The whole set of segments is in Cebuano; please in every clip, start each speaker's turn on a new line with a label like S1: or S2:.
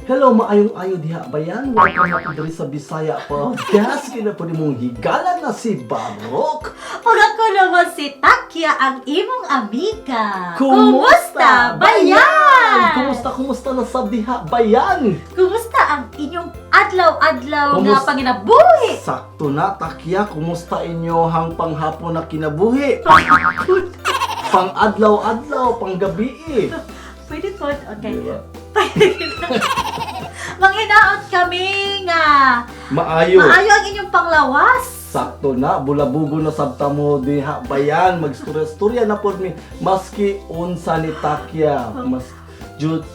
S1: Hello, maayong ayo diha bayan. Welcome na po diri sa Bisaya Podcast. Kina po mong higalan na si Barok.
S2: Ug ako naman si Takya, ang imong amiga. Kumusta, bayan?
S1: Kumusta, kumusta na sa diha bayan?
S2: Kumusta ang inyong adlaw-adlaw nga panginabuhi?
S1: Sakto na, Takya. Kumusta inyo hang panghapon na kinabuhi? Pang adlaw-adlaw, pang gabi.
S2: Pwede po, okay.
S1: Di ba?
S2: Pwede na. Manghinaot kami nga
S1: Maayo.
S2: maayo ang inyong panglawas.
S1: Sakto na, bulabugo na sabta mo diha bayan, magstorya-storya na pod mi maski unsa ni Takya, mas jud.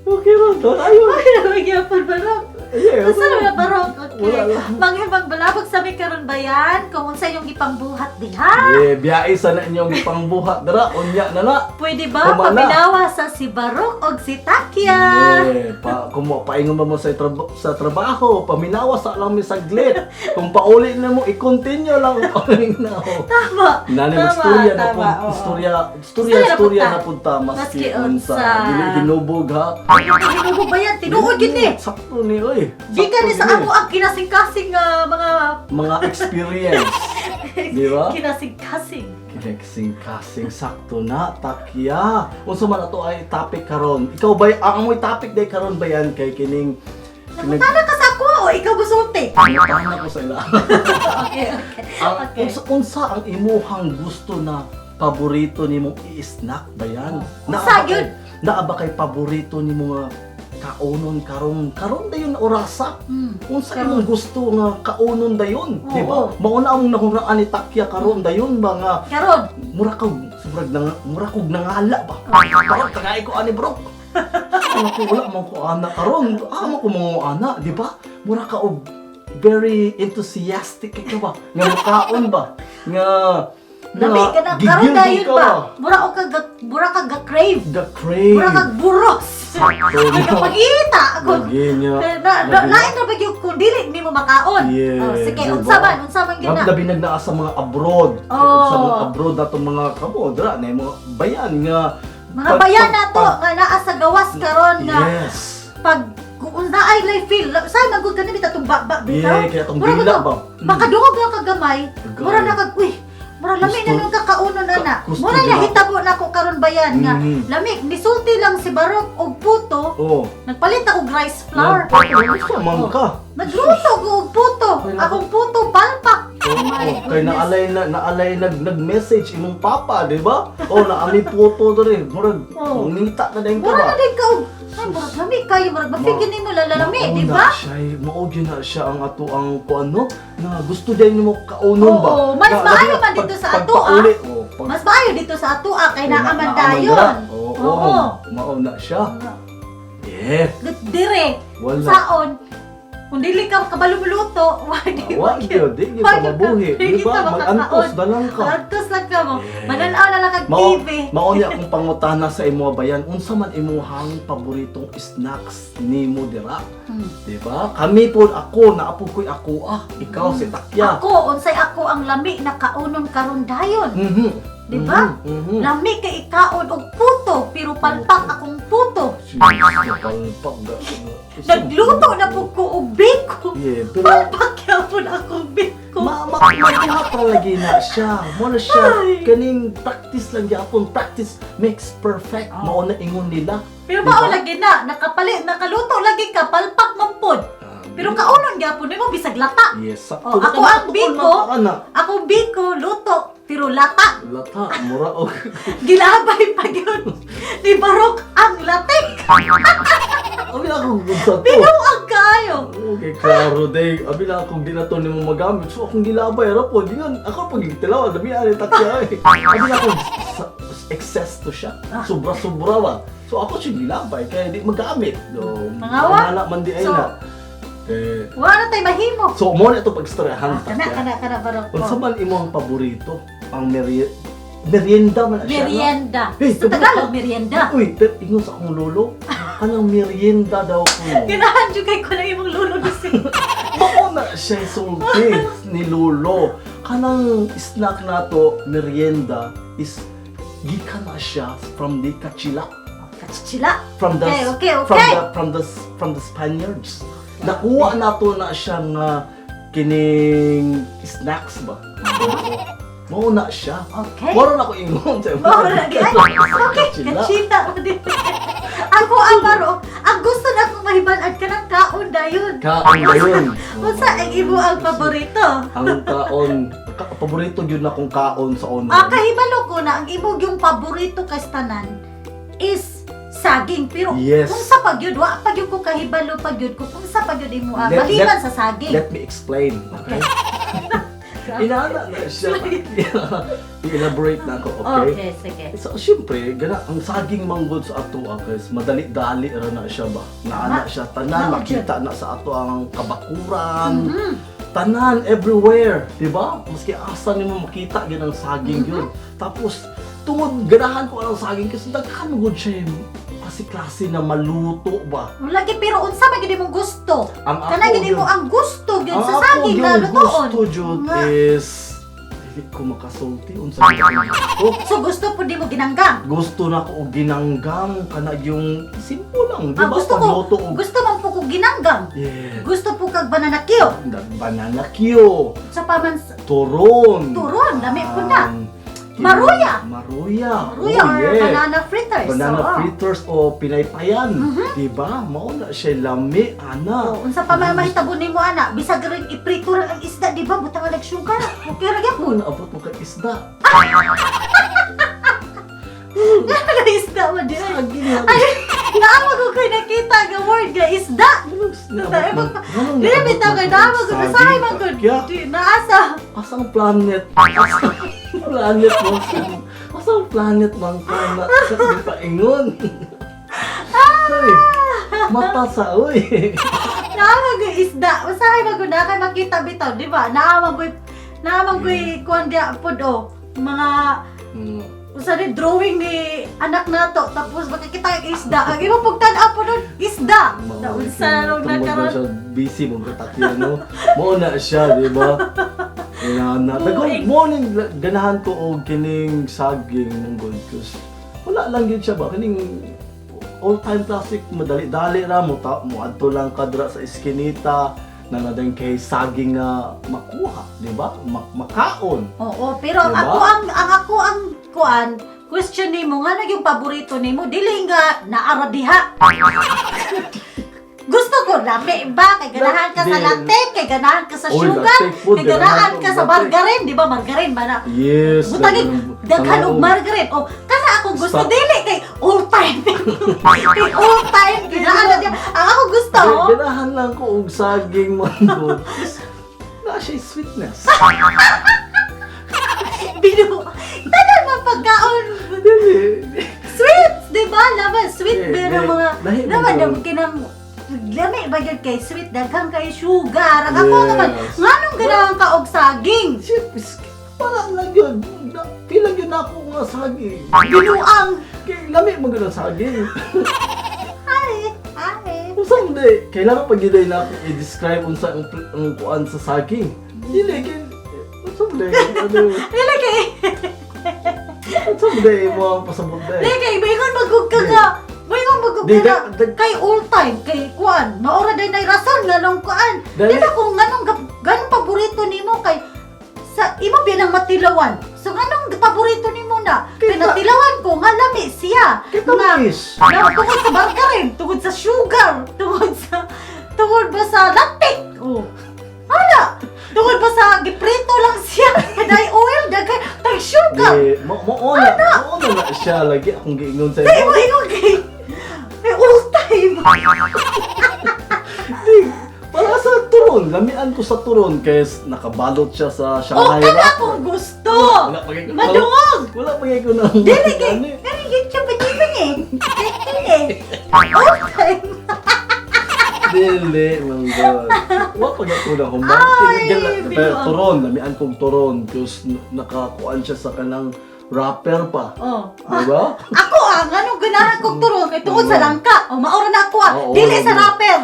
S1: Okay ra to, ayo.
S2: Ay, gyapon barok.
S1: Yeah.
S2: Basta naman na barok, okay.
S1: Wala lang.
S2: Manghibang balabog sa mi karon bayan kung unsa inyong gipangbuhat diha.
S1: Yeah, biyahe sa na inyong pangbuhat dara, unya na na.
S2: Pwede ba
S1: Humana.
S2: paminawa sa si Barok og si Takya?
S1: Yeah, pa kung paingon ba mo sa trabaho, paminawa sa lang mi saglit. Kung pauli na mo, i-continue lang ang paminaw.
S2: Tama.
S1: Nani
S2: Tama,
S1: magstorya na
S2: tama,
S1: po,
S2: oo.
S1: istorya, istorya,
S2: Istorya na
S1: istorya
S2: punta.
S1: na punta maski
S2: Maski
S1: unsa.
S2: unsa.
S1: Dili hinubog ha.
S2: Hinubo ba yan? Tinuod yun eh.
S1: Sakto ni oy.
S2: Gikan ni
S1: Sakto
S2: sa
S1: gini.
S2: ako ang kinasing-kasing nga mga
S1: Mga experience. Di ba?
S2: Kinasing-kasing.
S1: Kinasing-kasing sakto na takya. Unsa man ato ay topic karon? Ikaw ba ang amoy topic day karon ba yan kay kining
S2: Nangutana ka sa ako o ikaw gusulti?
S1: Nangutana ko sa ila.
S2: Okay.
S1: Ang unsa ang imuhang gusto na paborito nimong i-snack ba yan?
S2: Unsa
S1: Naa ba
S2: gyud?
S1: Naa ba kay paborito nimo nga kaunon karon karon dayon na orasa? Unsa imong gusto nga kaunon dayon, di ba?
S2: Oo.
S1: Mao na among nahuraan ni Takya karon dayon ba nga
S2: Karon,
S1: mura kog sobrang nang mura kog nangala ba. Parang tagay ko ani bro. Ano ko wala man ko ana karon. Amo ko mga ana, di ba? Mura ka og very enthusiastic kay ka ba? Nga mukaon ba? Nga
S2: lami ka na karon
S1: gigil
S2: dayon
S1: ka
S2: ba? Mura ka ga crave.
S1: The crave.
S2: Mura ka buros.
S1: Sakto na.
S2: Nagapagita ako.
S1: Lagi niya.
S2: Na, lain ra ba gyud kung dili nimo makaon?
S1: Yeah,
S2: Oh, sige,
S1: diba?
S2: unsa man gyud na?
S1: Labi nag naa sa mga abroad.
S2: Oh.
S1: Sa mga abroad na itong mga kamo, dra, na yung mga bayan nga.
S2: Mga bayan na to nga naa sa gawas karon nga pag kung naay lay feel sa man gud kani bitaw tong ba bitaw.
S1: Yeah, kaya tong
S2: Mura
S1: dila
S2: ba
S1: ba?
S2: to? Makadungog lang ka gamay.
S1: Agay.
S2: Mura na kag uy, mura lami na nung kakaunon na na.
S1: Gusto
S2: Mura na
S1: dila.
S2: hitabo na ko karon bayan nga lami nisulti lang si Barok og puto. Nagpalit ako og rice flour.
S1: Gusto man ka.
S2: Nagluto ko og puto.
S1: Ay, nako.
S2: Akong puto palpak.
S1: Oo,
S2: Oh my
S1: kay
S2: goodness.
S1: naalay na naalay nag-message imong papa, di ba? Oh, naami puto diri. Murag ngita na din ka
S2: Mura
S1: ba?
S2: na din ka og ay, murag lami kayo, murag mafigure nimo lalalami,
S1: Mao
S2: di
S1: na
S2: ba?
S1: siya, mao gyud na siya ang ato ang kuano na gusto din nimo kaunon ba?
S2: Oo, mas
S1: Na,
S2: maayo
S1: labi na
S2: man dito sa ato, ah.
S1: pagpauli, oh,
S2: Mas maayo dito sa ato ah, kay naaman
S1: naaman
S2: dayon.
S1: dira. Oo,
S2: Oo.
S1: mao na siya. Yeah.
S2: Dire,
S1: Wala.
S2: saon, kung dili ka kabalo muluto, wa di
S1: Wa gyud, di gyud ka mabuhi, di ba? Mag-antos na lang ka.
S2: Antos lang ka mo.
S1: Yeah.
S2: Mananaw na lang kag
S1: Mao,
S2: TV.
S1: mao niya akong pangutana sa imo bayan, unsa man imuhang paboritong snacks nimo dira? Di ba? Kami po ako, naapo ko'y ako ah. Ikaw si Takya.
S2: Ako, unsay ako ang lami na kaunon karon dayon. Di ba?
S1: Mhm.
S2: Lami kay ikaon og puto, pero palpak akong puto.
S1: Palpak ga.
S2: Nagluto na po ko og biko.
S1: Yeah, pero
S2: Palpak gyapon akong biko.
S1: ma ma mabuhat ra lagi na siya. Mo na siya
S2: Ay.
S1: kaning practice lang gyapon. Practice makes perfect. Mao na ingon nila.
S2: Pero
S1: Di
S2: mao
S1: ba?
S2: lagi na, nakapalit, nakaluto lagi ka, palpak man pod. Pero kaunon gyapon nimo bisag lata.
S1: Yes, sakto.
S2: Oh, ako ang biko.
S1: Ana.
S2: Akong biko luto pero lata.
S1: Lata, mura og
S2: Gilabay pa gyud ni Barok ang latik.
S1: Abi na akong sa to.
S2: Binuang kaayo.
S1: Okay, klaro day. Abi na akong di na to nimo magamit. So akong gilabay ra po. Dingan ako pag gitilaw, dami ani takya eh. Abi na akong excess to siya. Sobra-sobra ba. So ako siya gilabay kaya di magamit. So,
S2: Mangawa?
S1: Wala man di ay
S2: So,
S1: na. Eh,
S2: Wala na tay mahimo.
S1: so mo na ito pag-istoryahan
S2: Ah, kana
S1: takya.
S2: kana kana Barok.
S1: Unsa man imo ang paborito? Ang merienda man na siya. no?
S2: Merienda.
S1: Eh,
S2: Sa Tagalog, merienda.
S1: Uy, pero ingon sa akong lolo, kanang merienda daw ko.
S2: Ganahan jud kay ko na imong lolo ni.
S1: Mao na siya sulti ni Lolo. Kanang snack nato, merienda, is gikan na siya from the Kachila.
S2: Kachila.
S1: From the
S2: Okay.
S1: From the Spaniards. Nakuha nato na siya nga kining snacks ba. Oo. Mao na siya.
S2: Okay.
S1: Mao na ko ingon sa
S2: Mao na gyud. Okay,
S1: Kachila.
S2: kachila. Ako ang baro, ang gusto na akong mahibal-an ka ng kaon dayon.
S1: Kaon dayon.
S2: Unsa ang imo ang paborito?
S1: Ang kaon, paborito gyud na kong kaon sa ono.
S2: Ah, kahibalo ko na ang imo yung paborito kastanan is saging, pero kung sa pagyud wa pagyud ko kahibalo pagyud ko kung sa pagyud imo ah, maliban sa saging.
S1: Let me explain, okay? Inaana na siya. I-elaborate na ako, okay?
S2: Okay, sige.
S1: So, siyempre, gana, ang saging manggod sa ato, ah, guys, madali-dali ra na siya ba? Naana siya, tanan,
S2: Tama.
S1: makita na sa ato ang kabakuran, tanan, everywhere, di ba? Maski asa nimo makita gyud ang saging yun. Tapos, tungod, ganahan ko ang saging kasi daghan gud siya yung klase-klase na maluto ba?
S2: Lagi, pero unsa man gyud imong gusto?
S1: Ang ako
S2: Kana gyud imo
S1: gyud-
S2: ang gusto gyud
S1: Ang
S2: sa
S1: ako
S2: saging na
S1: gyud
S2: lutoon.
S1: gusto jud
S2: Nga.
S1: is dili ko makasulti unsa gyud ang gusto.
S2: So gusto pud nimo ginanggang.
S1: Gusto na ko og ginanggang kana yung simple lang, di
S2: Ang
S1: ba?
S2: gusto ko,
S1: Pagluto og
S2: gusto man po ko ginanggang.
S1: Yeah.
S2: Gusto po kag banana Q.
S1: Banana Q,
S2: Sa paman
S1: turon.
S2: Turon, lami po na. Maruya.
S1: Maruya.
S2: Maruya
S1: Oh,
S2: or
S1: yeah.
S2: banana fritters.
S1: Banana
S2: Oo.
S1: fritters o pinaypayan, di ba? Mao na siya lami ana.
S2: Oh, unsa pa man mahitabo nimo ana, bisag rin iprito ra ang isda, di ba? Butang lag sugar. Okay ra gyapon.
S1: Naabot mo kay isda.
S2: Nga isda mo di. Ay,
S1: Saging lang.
S2: Ay, naama ko kay nakita nga word nga isda.
S1: Naabot mo. Anong
S2: Dili
S1: naabot
S2: bitaw
S1: mo
S2: kay
S1: kay
S2: naama ko
S1: saging?
S2: usahay man gud.
S1: Kaya,
S2: Di naasa.
S1: asang planet? Asang planet mo? Asang planet man ka na sa di paingon? Ay, mata sa uy.
S2: Naama ko isda. Usahay man gud na kay makita bitaw, di ba? Naama ko kuan dia pod oh. Mga usa ni drawing ni anak nato tapos makikita ang isda ang imo pug tan-aw po nun isda naunsa na nung
S1: Tungod na
S2: nakaron.
S1: siya, busy mong katakya, no? Mao na siya, di ba? Inana.
S2: Buing.
S1: Mo ning ganahan ko og kining saging mong good cause wala lang yun siya ba kining all-time classic, madali-dali ra mo ta mo adto lang kadra sa eskinita na nadan kay saging nga makuha, di ba? Makaon.
S2: Oo, pero ang
S1: Diba?
S2: ako ang kuan question nimo nga yung paborito nimo dili nga naara diha. Gusto ko lami ba kay ganahan ka sa
S1: Di.
S2: latte, kay ganahan ka sa
S1: Oy,
S2: sugar,
S1: latte food,
S2: kay ganahan
S1: ganahan
S2: ka sa
S1: ko, latte.
S2: margarine, di ba? Margarine ba na?
S1: Yes.
S2: Butangig, daghan og margarine. Oh, kana akong gusto
S1: Stop.
S2: dili kay all time. Kay all time ganahan diha. Ang ako gusto, oh,
S1: Ganahan lang ko og saging man good. Na siya sweetness.
S2: Binu. Tanan man pagkaon.
S1: Dili.
S2: Sweet, di ba? Laban sweet
S1: Eh,
S2: pero
S1: eh,
S2: mga
S1: lahi man
S2: laban
S1: yun.
S2: daw kinang lami ba gyud kay sweet daghan kay sugar. Ang ako
S1: Yes.
S2: naman nganong ganahan ka og saging?
S1: Shit, wala lang yun. Pila yun ako nga saging.
S2: Binuang.
S1: Kay lami mo ganun saging.
S2: Ay, ay.
S1: Unsa man day, kailangan pag giday na ako i-describe unsa ang kuan sa saging. Dili kay unsa man day, ano,
S2: Dili kay
S1: unsa man day mo ang pasabot day.
S2: dili kay moingon magug ka nga. Moingon magug
S1: Di,
S2: ka nga. Kay all time kay kuan. Maora day nay rason nganong kuan.
S1: Dali.
S2: Di ba kung nganong ganong paborito nimo kay sa imo bilang matilawan. So nganong paborito nimo na? Kay natilawan ko nga lami siya.
S1: Kay
S2: Nga
S1: tamis.
S2: na tungod sa margarine, tungod sa sugar, tungod ba sa latik. Oh. Hala, tungod ba sa giprito lang siya, kay oil, daghay tag sugar.
S1: Di, mo na siya lagi akong giingon sa
S2: Kay
S1: imo.
S2: mo ingon kay all time.
S1: Di, para sa turon, lamian ko sa turon kay nakabalot siya sa
S2: Oh,
S1: Shanghai
S2: kana
S1: wrapper.
S2: akong gusto.
S1: Wala pa kay ko.
S2: Madungog.
S1: Wala pa kay ko na.
S2: Dili kay kani YouTube ba eh. Eh. All time.
S1: Dili, man God. Wa pa ko na human.
S2: Ay,
S1: Pero
S2: binuang.
S1: turon, lamian kong turon kus nakakuan siya sa kanang wrapper pa.
S2: Oh.
S1: Di ba?
S2: Ako ah, nganong ganahan kong turon kay tungod sa langka. O maura na ako ah.
S1: Oo,
S2: Dili sa
S1: oo.
S2: rapper.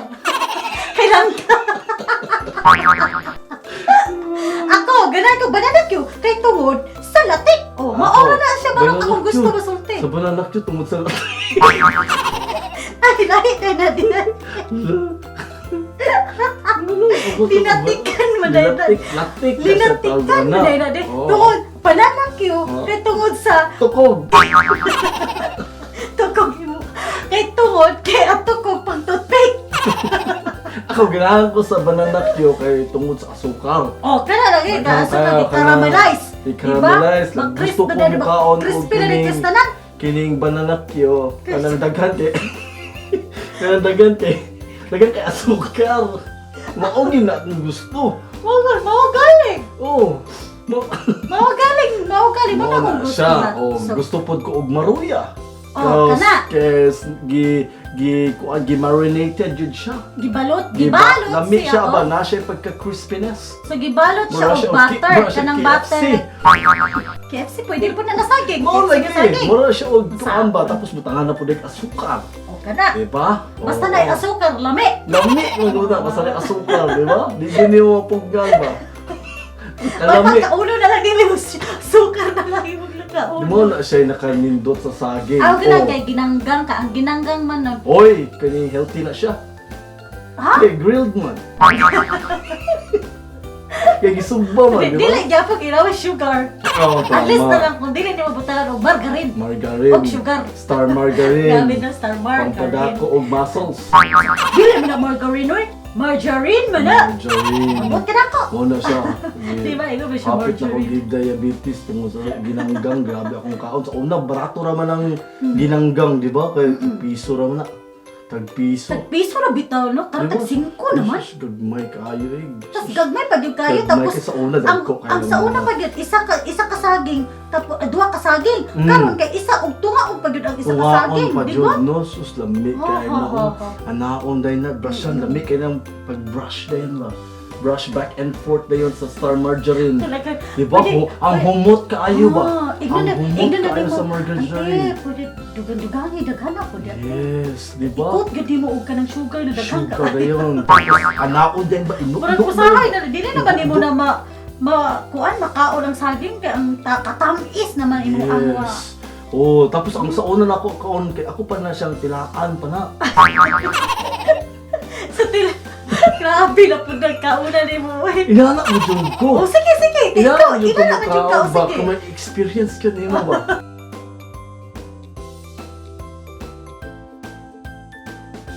S2: Kay langka. Ako, ganahan ko banana Q kay tungod sa Sa latik. Oh, maora na siya barok akong gusto masulti.
S1: Sa banana cue, tungod sa latik.
S2: Ay, lahi kay na din. Linatikan man dahil na.
S1: Latik, latik na siya
S2: Linatikan
S1: tawag
S2: man dahil na.
S1: Oo.
S2: Tungod, banana cue,
S1: Oo.
S2: kay tungod sa
S1: Tukog.
S2: tukog mo. Kay tungod, kay atukog pang toothpick.
S1: Ako, ganahan ko sa banana cue kay tungod sa asukal.
S2: Oh, kana lagi
S1: Daghan
S2: ka sa
S1: kayo,
S2: kay caramelize.
S1: I-caramelize.
S2: Diba?
S1: Gusto ko
S2: Mag-crispy na, diba?
S1: mukaon og
S2: Crispy na rin
S1: kining
S2: kastanan.
S1: kining banana cue. Kanang daghan kay kanang daghan kay asukal. Mao gyud na akong gusto.
S2: Mao mao galing.
S1: Oh. Mao
S2: Mao galing, mao galing mo
S1: mao
S2: na akong
S1: na
S2: gusto
S1: siya.
S2: na.
S1: Oh,
S2: So,
S1: gusto pod ko og maruya.
S2: Oh, kana.
S1: Kes gi gi kuan gi marinated jud siya.
S2: Gibalot,
S1: Giba-
S2: gibalot
S1: Lami
S2: siya.
S1: siya ba
S2: oh.
S1: na siya pagka crispiness.
S2: So gibalot siya
S1: Mura
S2: og
S1: siya og
S2: butter,
S1: mura siya
S2: kanang
S1: KFC.
S2: butter. KFC pwede po na nasaging.
S1: Mao
S2: KFC
S1: lagi.
S2: na saging.
S1: Mura siya og kuan ba
S2: Sa-
S1: tapos butangan na pud og asukal.
S2: O kana.
S1: Diba?
S2: Basta
S1: Oo.
S2: na asukar lami.
S1: Lami man gud na basta na asukal, di ba? Di din mo mapugnan ba?
S2: May
S1: Kalami.
S2: pagkaulo na lang dili mo sukar na lang imong nakaulo.
S1: Di mo na siya nakanindot sa saging.
S2: Aw
S1: Oh.
S2: kay ginanggang ka, ang ginanggang man nun.
S1: Oy, kani healthy na siya.
S2: Ha?
S1: Kay grilled man. Kay gisugba man,
S2: Di
S1: di ba?
S2: dili gyapon ginawa sugar.
S1: Oo,
S2: At least na
S1: tama.
S2: lang kung dili nimo butangan og margarine.
S1: Margarine.
S2: Og sugar.
S1: Star margarine.
S2: Grabe na star margarine.
S1: Pampadako og muscles.
S2: Dili man na margarine oy. Margarine man na.
S1: Margarine.
S2: Ambot ka na ko.
S1: Mo na siya.
S2: Di ba, ikaw ba siya
S1: Hapit na ko
S2: margarine?
S1: give diabetes tungod sa ginanggang. Grabe akong kaon. Sa una, barato ra man ang ginanggang, di ba? Kay piso ra man na. Tag piso.
S2: Tag piso ra bitaw no, karon
S1: Di ba?
S2: tag 5 naman.
S1: Jesus, gagmay kaayo eh.
S2: Tapos gagmay pag yung kayo
S1: Gagmay
S2: tapos
S1: kay sa una,
S2: ang,
S1: dagko kayo
S2: ang sa
S1: ng
S2: una
S1: mga-
S2: pag yun, isa ka saging tapos duha ka saging. Karon kay isa og tunga og pag yun ang isa ka
S1: Tungaon
S2: saging,
S1: pa
S2: di
S1: jud
S2: ba?
S1: no, sus lami
S2: Ho,
S1: kay
S2: ho,
S1: na
S2: ho, ho.
S1: anaon dai na brushan lami kay nang pag brush dayon ba. Brush back and forth dayon sa star margarine.
S2: Talaga.
S1: Di ba? Ang humot kaayo ba?
S2: Ah, igno
S1: Ang
S2: na,
S1: humot
S2: igno na
S1: kaayo
S2: nimo.
S1: sa margarine.
S2: Ante, pwede dugan-dugangi daghan ako di.
S1: Yes, di ba?
S2: Ikot gyud nimo og kanang sugar na daghan ka.
S1: Sugar dayon. Tapos anaon din ba inu?
S2: Murag usahay na dili naman nimo na ma ma kuan makaon ang saging kay ang katamis naman imo ang wa.
S1: Yes. Oh, tapos ang sa una na ako kaon kay ako pa na siyang tilaan pa na.
S2: Sa til Grabe na pud nagkauna nimo oy.
S1: Inana mo jud ko.
S2: Oh, sige sige, kay
S1: Inana
S2: ikaw,
S1: jud ko
S2: ina na jud ka,
S1: makaon
S2: oh,
S1: ba
S2: sige.
S1: kung may experience ka nimo ba?